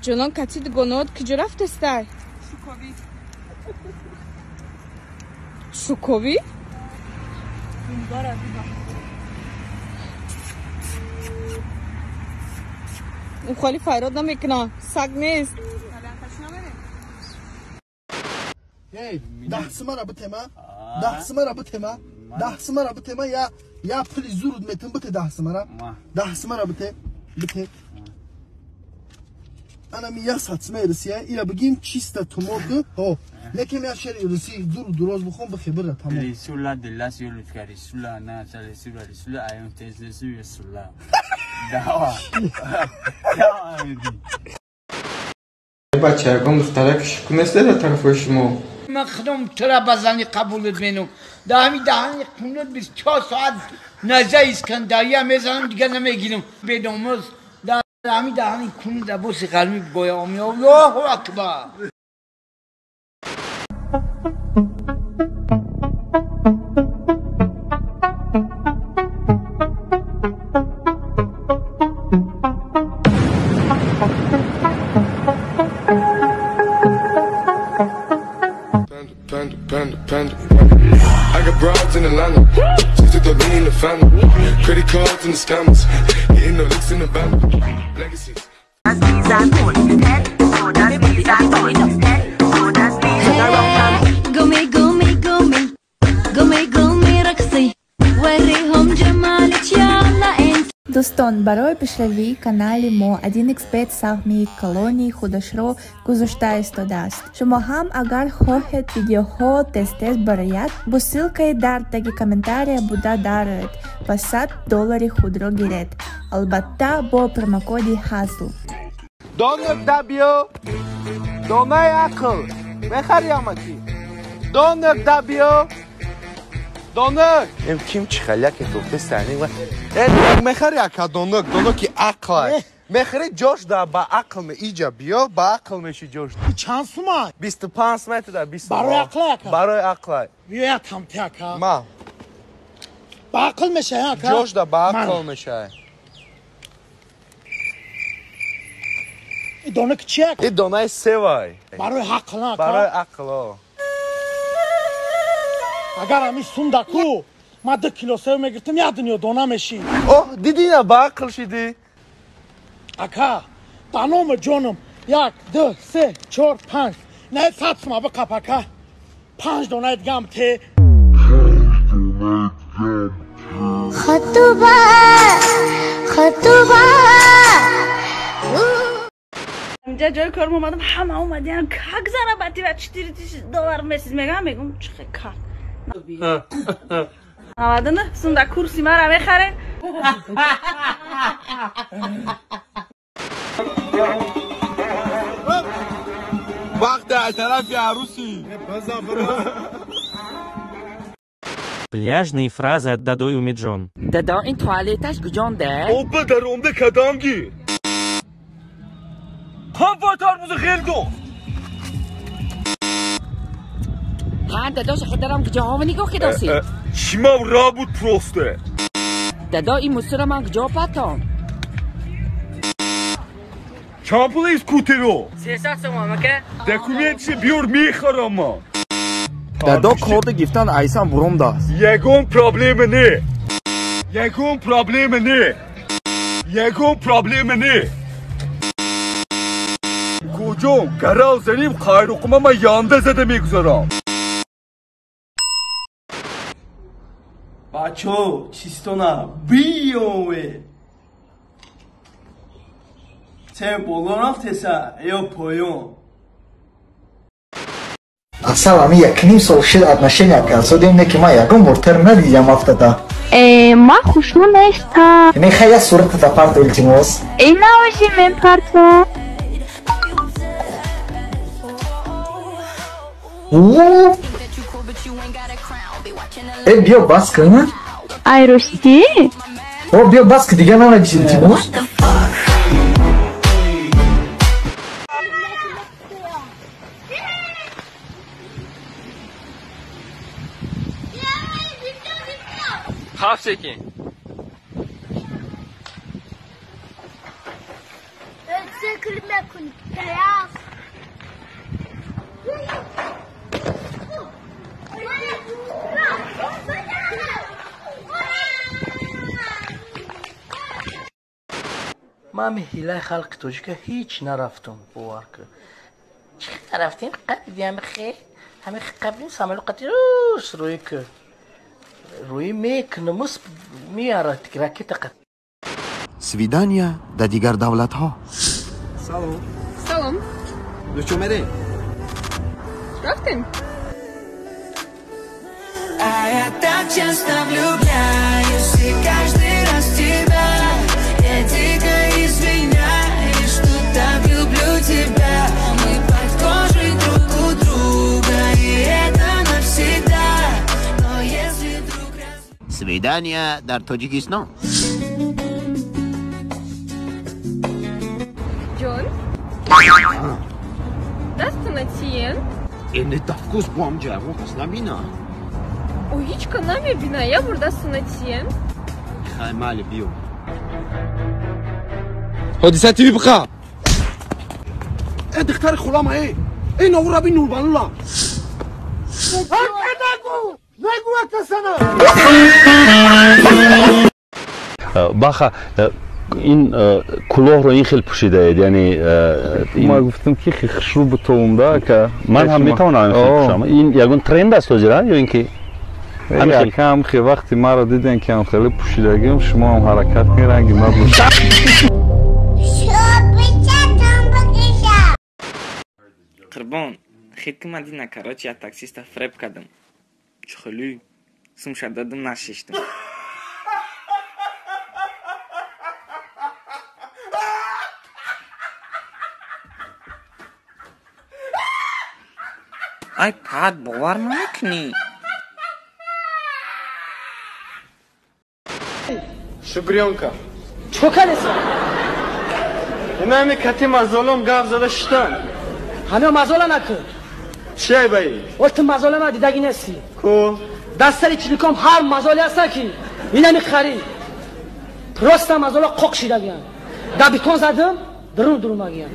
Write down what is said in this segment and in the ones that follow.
Ҷонон кати дугонаот куҷо рафтестай? Шуковӣ. Шуковӣ? Ӯ холи файрод намекунад, саг нест. Даҳсимара битема, даҳсимара битема, даҳсимара битема, я пули зуруд метам, бите даҳсимара, даҳсимара бите, бите. Ана ми я сатсимаи Русия, ира бигим чиста тумоку, ҳо, лекин я шери Русия дуру дуроз бихон бихе бира тамом. Рисула дилас юлутка рисула на рисула рисула аён тезлесу рисула. Дава. Дава меди. Бача, ягон духтарак шукунест дар тарафҳои шумо? Ман худам тура ба зани қабулат менам. Даҳами даҳани қунут 24 соат наза Искандария мезанам, дигар намегирам. Бедомоз даҳами даҳани қунут абоси қалми гоя омӣ. Аллоҳу акбар. Panda, panda, panda. I got broads in Atlanta. Just took the lean in the family. Credit cards and the scammers. Getting the licks in the band. Legacies. قومي قومي قومي قومي قومي رقصي وريهم جمالك يلا انت. Дӯстон, барои пешравии канали мо 1xBet саҳми колонии худашро гузошта истодааст. Шумо ҳам агар хоҳед видеоҳо тез-тез барояд, бо ссылкаи дар таги комментария буда дароед ва $100 худро гиред. Албатта бо промокоди ҳазл. Донок дабиё, донаи ақл, мехари амаки. Донок дабиё, донок. Эм ким чихаляке тухтестани ва мехари ака донок, доноки ақлай. Мехари ҷош да ба ақл ме иҷа биё, ба ақл меши ҷош. Чанд сума? 25 метр да 20. Барои ақлай ака? Барои ақлай. Биё там те ака. Ма. Ба ақл мешай ака? Ҷош да ба ақл мешай. И донок чи ака? И донаи севай. Барои ақл ака? Барои ақл, о. Агар ҳамин сум да ку, ман 2 кило сев мегирифтам, як дунё дона мешид. Оҳ, дидӣ на ба ақл шидӣ? Ака, ба номи ҷонам, 1, 2, 3, 4, 5. Не, 100 сума биқап, ака. 5 донаи дигаам те. Хатуба, хатуба. Инҷа ҷои корм омадам, ҳама омадиам, как зарабатывать $4000 месяц мегам, мегум, чихе как. 99 сум да курси мара мехаре. Вақте аз тарафи арӯсӣ. Пляжные фразы от Дадой Умиджон. Дадо, ин туалеташ куҷонда? Оба даромда кадам гир. Ҳамва тарбуза хел гуфт. Ҳа, дадош, ходарам куҷоҳово нигоҳ кедоси? Чимав ра буд просто. Дадо, ин мусора ман куҷо патом? Чанд пул ин скутеро? 300 сомон, ака. Документше биёр мехарам ман. Дадо, кода гирифтан айсан буромдааст. Ягон проблема не. Ягон проблема не. Ягон проблема не. Куҷон, гарав заним хайруқума ман янда зада мегузарам. Бачо, чистона биёве. Те боло рафтеса ё поён? Асал ами 1.5 сол шид отношения кардем, не ки ман ягон бор тер надидям афтада. Э, ман хушнӯ нестам. Мехай я суратата парто, илтимос. Э, наоши мен парто. Э, биё бас кун. Ай, ростӣ? О, биё бас ки дигар нанавис, илтимос. Хавсеки. накунӣ, пидарас. Ман ҳилаи халқи тоҷика ҳеҷ нарафтам, бовар кун. Чӣ нарафтем? Қабидиам хе, ҳами қабидим самолёт қати рӯс рӯи ку. Рӯи мекунамус меарад ракета қат. Свидания дар дигар давлатҳо. Салом. Салом. Дучо мерем? Рафтем. А я так часто влюбляюсь и каждый раз тебя. Я дико извиняюсь, что так люблю тебя. Мы под кожей друг у друга, и это навсегда. Но если вдруг... Свидания дар Тоҷикистон. Ҷон? Дастона тиен? Эне дафкус бом ҷавон кас набина. О, ҳичка намебина, я бур дастона тиен. Хай майли, биё. Ҳодиса ТВ биқа. Э духтари хулама, э. Э навура би нурбанула. Баха, ин кулоҳро ин хел пӯшидаед, яъне ма гуфтам ки хушрӯ бутовумда ака. Ман ҳам метавонам ин хел пӯшам. Ин ягон тренд аст ҳозира ё ин ки ҳам хе вақти маро дидем ки ҳам хеле пӯшидагим, шумо ҳам ҳаракат кунед, ранги ма бошад. Қурбон, хит ки ман дина, короче, я таксиста фреб кардам. Чухолӣ, сумша дадам, нашиштам. Ай пад, бовар намекунӣ. Шукрёнка. Чӣ кардеса? Инами кати мазолом гап зада шиштан. Ҳамё мазола накун. Чи ай баи? Ол ту мазола ма дидаги нести. Ку? Дар сари чиликом ҳар мазоле ҳаста ки инами хари. Просто мазола қоқ шидагиян. Дар битон задам, дурун дурумагиян.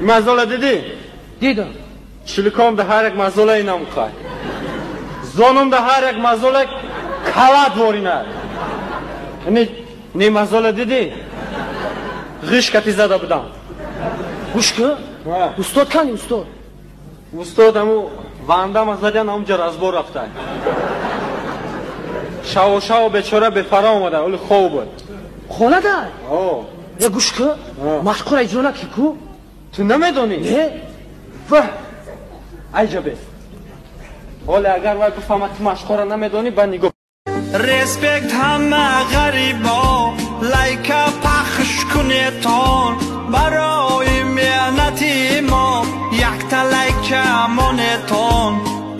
Мазола дидӣ? Дидам. Чиликом да ҳар як мазола инам қай. Зонум да ҳар як мазола калат ворина. Не мазола дидӣ? Ғиш кати зада будам. Гӯш кун. Устод кани устод? Устод аму вандама задян амуҷа разбор рафта. Шаво шаво бечора бефара омада, оли хов буд. Хона дар? О. Я гӯш кун. Машқура иҷро наки ку? Ту намедонӣ? Не. Ваҳ. Айҷа бес. Ҳоле агар вай бифаҳмад ту машқура намедонӣ, ба нигоҳ. Респект ҳама ғарибо, лайка пахш кунетон. Барои меҳнати мо якта лайка монетон.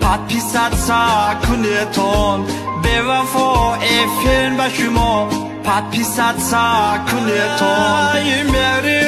Подписаться кунетон. Бевафо эфир ба шумо подписаться кунетон. Мери